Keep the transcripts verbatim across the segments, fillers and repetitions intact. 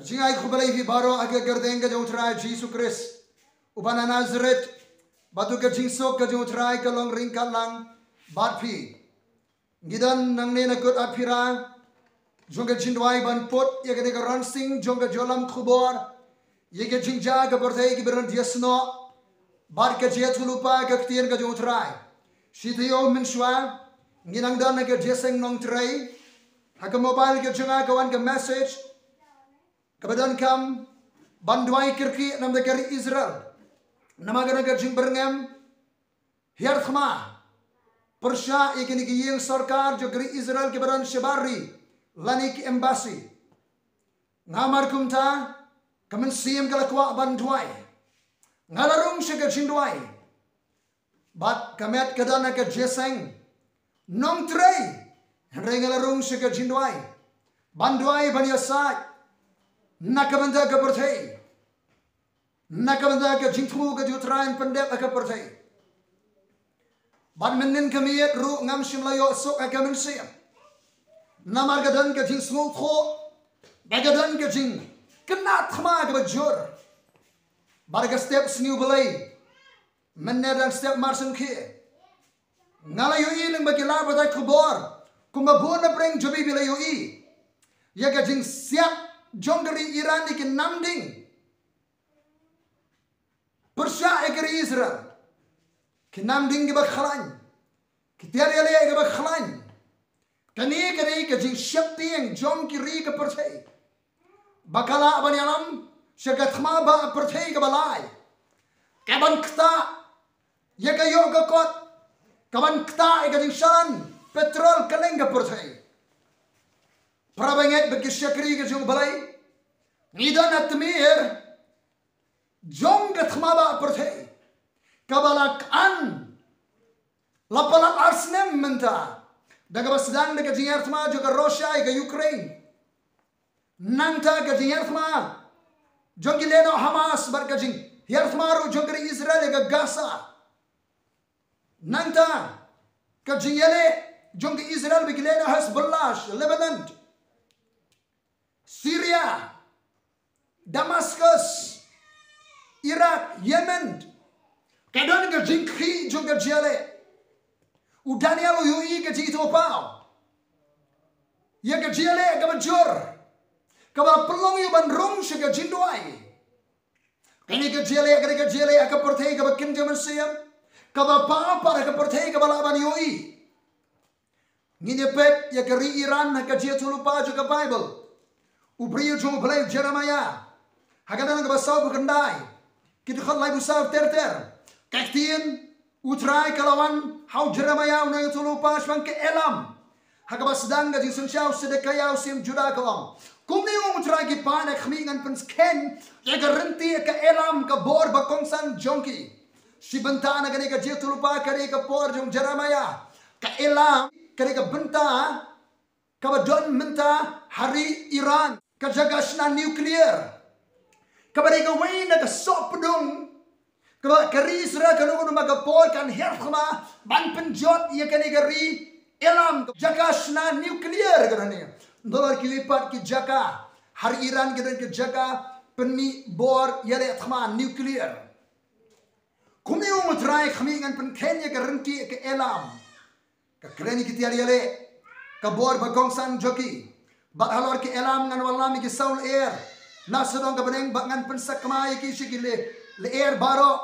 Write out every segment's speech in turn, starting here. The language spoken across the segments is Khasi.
Jingai khublei phi baroh ha ka kyrteng ka jong U Trai Jisu Khrist uba na Nazareth, bad ka jingsuk ka jong U Trai ka long ryngkat lang bad phi. Ngi don nangne na kut arphew phra jong ka jingduwai ban put ïa kane ka rangsew jong ka jingïalam khubor ïa ka jingjia ka pyrthei kiba don diasnoh bad ka jingïathuhlypa ka ktien ka jong U Trai. Shi taïew mynshuwa ngi nang don ha ka jingïaseng Nongtrei. Ha ka mobile ka jong nga ka wan ka message kaba donkam ban duwai kyrkieh namar ka ri Israel. Namar ka don ka jingbyrngem hiar thma pyrshah ïa kine ki ïing sorkar jong ka ri Israel kiba don shabar ri lane ki embassy. Nga mar kumta ka mynsiem ka la kwah ban duwai. Nga la rung sha ka jingduwai bad ka met ka don ha ka jingïaseng Nongtrei. Hynrei nga la rung sha ka jingduwai ban duwai ban ïasaid na ka bynta ka pyrthei, na ka bynta ka jingthmu ka jong U Trai ban pyndep ha ka pyrthei. Bad mynnin ka miet ruh ngam shym la ïoh suk ha ka mynsiem namar ka don ka jingsngewthuh bad ka don ka jingkynad thma kaba jur. Bad ka step sniew Blei mynne dang step mar sngewkhie. Nga la ïohi lyngba ki lad batai khubor kumba bun na pdeng jong phi la ïohi ïa ka jingsiat jong ka ri Iran ïa ki namding pyrshah ïa ka ri Israel. Ki namding kiba khlaiñ, ki tiar ïaleh kiba khlaiñ. Kane ka dei ka jingsheptieng jong ki ri ka pyrthei ba ka lah ban ïalam sha ka thma ba pyrthei kaba lai, ka ban ktah ïa ka ïoh ka kot, ka ban ktah ïa ka jingshan petrol kylleng ka pyrthei. Para bangeit bad ki shakri ka jong U Blei, ngi don ha tmier jong ka thma ba pyrthei kaba la kan la palat ar snem mynta da kaba sdang da ka jingïar thma jong ka Russia ïa ka Ukraine. Nangta ka jingïar thma jong ki lehnoh Hamas bad ka jingïar thma ruh jong ka ri Israel ïa ka Gaza. Nangta ka jingïaleh jong ka Israel bad ki lehnoh Hezbollah, Lebanon, Syria, Damascus, Iraq, Yemen. Ka don ka jingkhih jong ka jingïaleh. U Daniel u ïohi ka jingithuhpaw ïa ka jingïaleh kaba jur kaba pynlong ïa u ban rung sha ka jingduwai. Kane ka jingïaleh, kane ka jingïaleh ha ka pyrthei kaba kynja mynsiem, kaba paw pat ha ka pyrthei kaba lah ban ïohi. Ngin ïa peit ïa ka ri Iran ha ka jingïathuhlypa jong ka Baibl. U briew jong U Blei u Jeremaïah ha ka lynnong kaba saw phew khyndai, ki dkhot laiphew saw ter ter. Ka ktien U Trai ka la wan ha u Jeremaïah u nongïathuhlypa shaphang ka Elam. Ha kaba sdang ka jingsynshar, u Sedekaïah u syiem Judah ka ong, kumne u ong U Trai, ki paid na khmih, ngan pynskhem ïa ka ryntieh ka Elam, ka bor ba kongsan jong ki. Shi bynta na kane ka jingïathuhlypa, ka dei ka por jong Jeremaïah. Ka Elam ka dei ka bynta kaba don mynta ha ri Iran, ka jaka shna nuclear kaba dei kawei na ka sohpdung kaba ka ri Israel kano kano ba ka por kan hiar thma ban pynjot ïa kane ka ri Elam, jaka shna nuclear ka dei. Nalor kiwei pat ki jaka ha ri Iran ki don ki jaka pynmih bor ïaleh thma nuclear. Kumne u ong U Trai, khmih, ngan pynkheiñ ïa ka ryntieh ka Elam, ka kren ïa ki tiar ïaleh, ka bor ba kongsan jong ki. Bad halor ka Elam ngan wallam ïa ki saw lyer na sawdong ka bneng, bad ngan pynsakma ïa ki sha ki lyer baroh.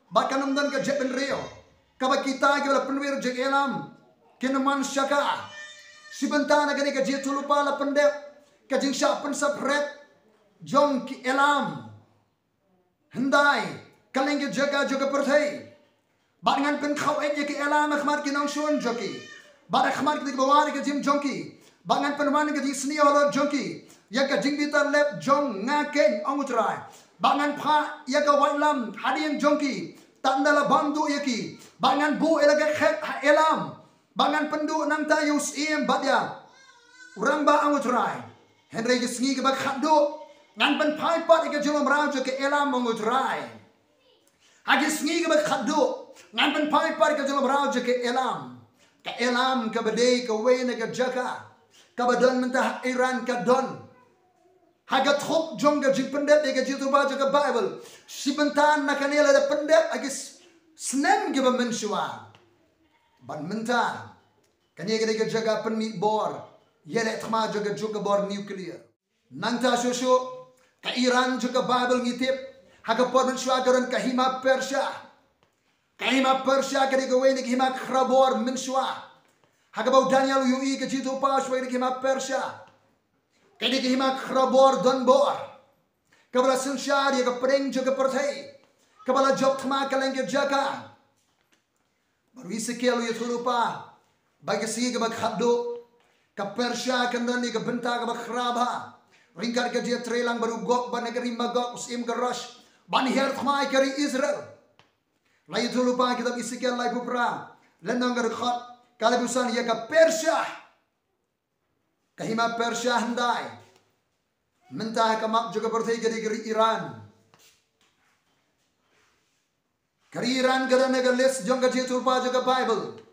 Bad kan ym don ka jaitbynriew kaba kita kiba la pynwir jong ka Elam kin ym man sha ka. Shi bynta na kane ka jingïathuhlypa la pyndep ka jingshah pynsaphred jong ka Elam. Hyndai, kylleng ki jaka jong ka pyrthei. Bad ngan pynkhaweit ïa ka Elam ha khmat ki nongshun jong ki, bad ha khmat ki dei kiba wad ïa ka jingim jong ki. Bad ngan pynwan ïa ka jingsniew halor jong ki ïa ka jingbitar lep jong nga keiñ, ong U Trai. Bad ngan phah ïa ka waitlam hadien jong ki tad ynda la bam duh ïa ki. Bad ngan buh ïa la ka khet ha Elam. Bad ngan pynduh nangta ïa u syiem bad ïa u rangbah, ong U Trai. Hynrei ki sngi kiba khatduh ngan pynphai pat ïa ka jinglong mraw jong ka Elam, ong U Trai. Ha ki sngi kiba khatduh ngan pynphai pat ïa ka jinglong mraw jong ka Elam. Ka Elam kaba dei kawei na ka jaka kaba don mynta ha Iran, ka don Ha ka thup jong ka jingpyndep ïa ka jingïathuhlypa jong ka Baibl, shi bynta na kane la da pyndep ha ki s-, snem kiba mynshuwa. Bad mynta, kane ka dei ka jaka pynmih bor ïaleh thma jong ka juk ka bor nuclear. Nangta shuh shuh, ka Iran jong ka Baibl ngi tip, ha ka por mynshuwa ka don ka hima Persia. Ka hima Persia ka dei kawei na ki hima khraw bor mynshuwa. Ha kaba u Daniel u ïohi ka jingïathuhlypa shuwa ka dei ka hima Persia. Ka dei ka hima khraw bor don bor, kaba la synshar ïa ka pdeng jong ka pyrthei, kaba la jop thma kylleng ki jaka. Bad u Esekiel u ïathuhlypa ba ka sngi kaba khatduh, ka Persia kan don ïa ka bynta kaba khraw bha, ryngkat ka jingïatreilang bad u Gog bad na ka ri Magog, u syiem ka Rosh, ban hiar thma ïa ka ri Israel. La ïathuhlypa ha kitab Esekiel laiphew phra, lynnong ka dkhot ka laiphew san, ïa ka Persia. Ka hima Persia hyndai. Mynta ha ka map jong ka pyrthei ka dei ka ri Iran. Ka ri Iran ka don ha ka list jong ka jingïathuhlypa jong ka Baibl.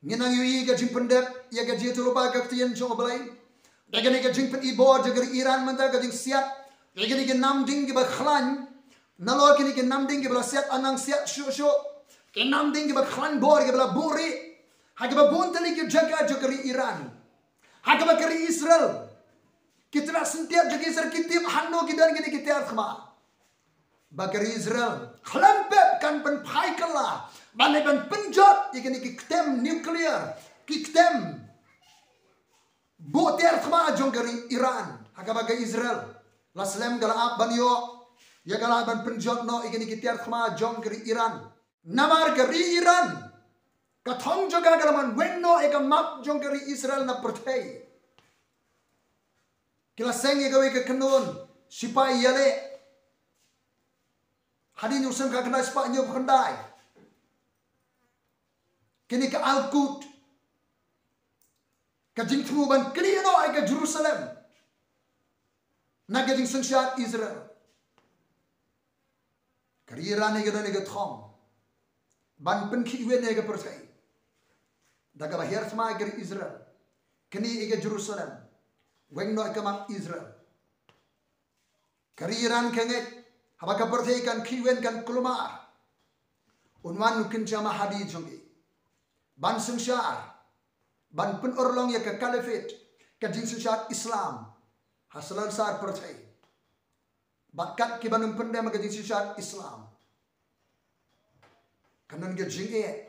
Ngin nang ïohi ka jingpyndep ïa ka jingïathuhlypa ka ktien jong U Blei. Da kane ka jingpynibor jong ka ri Iran mynta, ka jingsiat ïa kine ki namding kiba khlaiñ. Nalor kine ki namding kiba la siat, ym nang siat shuh shuh. Ki namding kiba khlaiñ bor, kiba la buhrieh ha kaba bun tylli ki jaka jong ka ri Iran. Ha kaba ka ri Israel ki tnat syntiat jong ka Israel ki tip hangno ki don kine ki tiar thma. Ba ka ri Israel khlem pep kan pynphai kylla ban leit ban pynjot ïa kine ki ktem nuclear, ki ktem buh tiar thma jong ka ri Iran. Ha kaba ka Israel la slem, ka la ap ban ïoh ïa ka lad ban pynjot noh ïa kine ki tiar thma jong ka ri Iran. Namar ka ri Iran, ka thong jong ka ka la man weng noh ïa ka map jong ka ri Israel na pyrthei. Ki la seng ïa kawei ka kynhun shipai ïaleh. Hadien u snem khatkhyndai spah hynñiewphew khyndai, kine ka Al-Quds, ka jingthmu ban knieh noh ïa ka Jerusalem na ka jingsynshar Israel. Ka ri Iran hi ka don ïa ka thong ban pynkhih win ïa ka pyrthei da kaba hiar thma ïa ka ri Israel, knieh ïa ka Jerusalem, weng noh ïa ka map Israel. Ka ri Iran ka ngeit haba ka pyrthei kan khih win, kan kulmar, un wan u Kynja Mahdi jong ki ban synshar, ban pynurlong ïa ka caliphate, ka jingsynshar Islam ha salonsar pyrthei. Bad kat kiba nym pyndem ha ka jingsynshar Islam, kan don ka jingeh.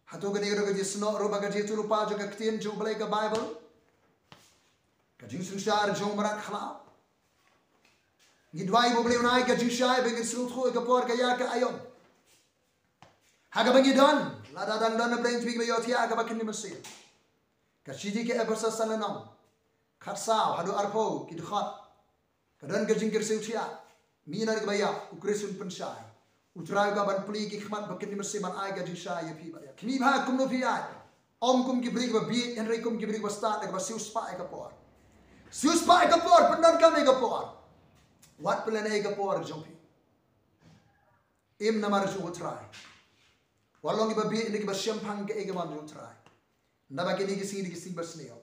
Hato kane ka dei ka jingsnoh ruh ba ka jingïathuhlypa jong ka ktien jong U Blei ka Baibl, ka jingsynshar jong u mrad khlaw? Ngi duwai ba U Blei un ai ka jingshai ba ngin sngewthuh ïa ka por ka ïa ka aïom. Ha kaba ngi don, lada dang don na pdeng jong phi kiba ïohthiah ha kaba kynni mynsiem, ka shithi ki Ephesos san lynnong, khatsaw haduh arphew ki dkhot. Ka don ka jingkyrsiew thiah. Mih noh na kaba ïap, U Khrist un pynshai. U Trai u kwah ban plie ki khmat ba kynni mynsiem ban ai ka jingshai ïa phi bad ïa nga. Khmih bha kumno phi ïaid. Ym kum ki briew kiba bieit, hynrei kum ki briew kiba stad, da kaba siew spah ïa ka por. Siew spah ïa ka por, pyndonkam ïa ka por. Wat pynlehnoh ïa ka por jong phi. Im namar jong U Trai. Wat long kiba bieit, hynrei kiba shemphang kaei ka mon jong U Trai. Naba kine ki sngi dei ki sngi ba sniew.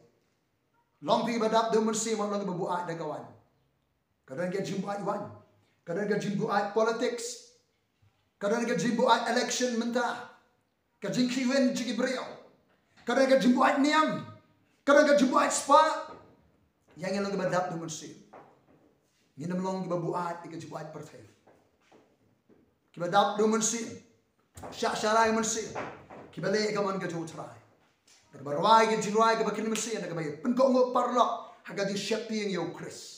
Long phi kiba dap da U Mynsiem, wat long kiba buaid da ka waiñ. Ka don ka jingbuaid waiñ, ka don ka jingbuaid politics, ka don ka jingbuaid election mynta, ka jingkhih win jong ki briew, ka don ka jingbuaid niam, ka don ka jingbuaid spah. Ïa ngin long kiba dap da U Mynsiem. Ngin ym long kiba buaid ïa ka jingbuaid pyrthei. Kiba dap da U Mynsiem, shah sharai U Mynsiem, kiba leh ïa ka mon ka jong U Trai, da kaba rwai ka jingrwai kaba kynni mynsiem, da kaba ïa pynkohnguh paralok ha ka jingsheptieng ïa U Khrist.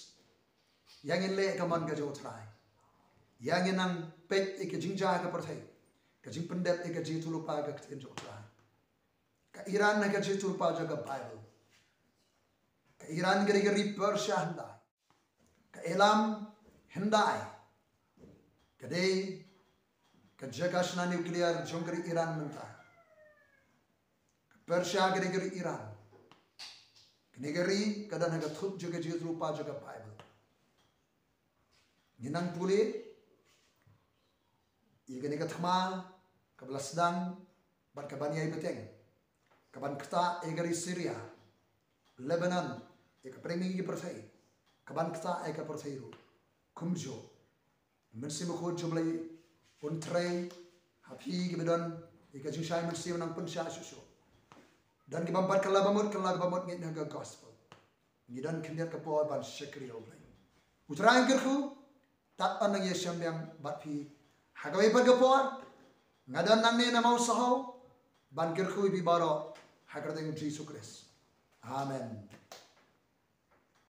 Ïa ngin leh ïa ka mon ka jong U Trai. Ïa ngin nang peit ïa ka jingjia ka pyrthei, ka jingpyndep ïa ka jingïathuhlypa ka ktien jong U Trai. Ka Iran ha ka jingïathuhlypa jong ka Baibl. Ka Iran ka dei ka ri Persia hyndai. Ka Elam hyndai ka dei ka jaka shna nuclear jong ka ri Iran mynta. Ka Persia ka dei ka ri Iran. Kane ka ri ka don ha ka thup jong ka jingïathuhlypa jong ka Baibl. Ngin nang pule ïa kane ka thma kaba la sdang bad kaban ïai bteng, kaban ktah ïa ka ri Syria, Lebanon, ïa ka pyrthei, ïa ka pyrthei, ka ban ktah ïa ka pyrthei ruh. Kumjuh Mynsiem Bakhuid jong U Blei un trei ha phi kiba don ïa ka jingshai mynsiem nang pynshai shuh shuh. Don ki bym pat kylla bamut, kylla bamut ngeit na ka gospel. Ngi don khyndiat ka por ban shakri ïa U Blei. U Trai un kyrkhu, tad ban nang ïashem biang bad phi ha kawei pat ka por. Nga don nangne na Mawsahaw ban kyrkhu ïa phi baroh ha ka kyrteng U Jisu Khrist. Amen.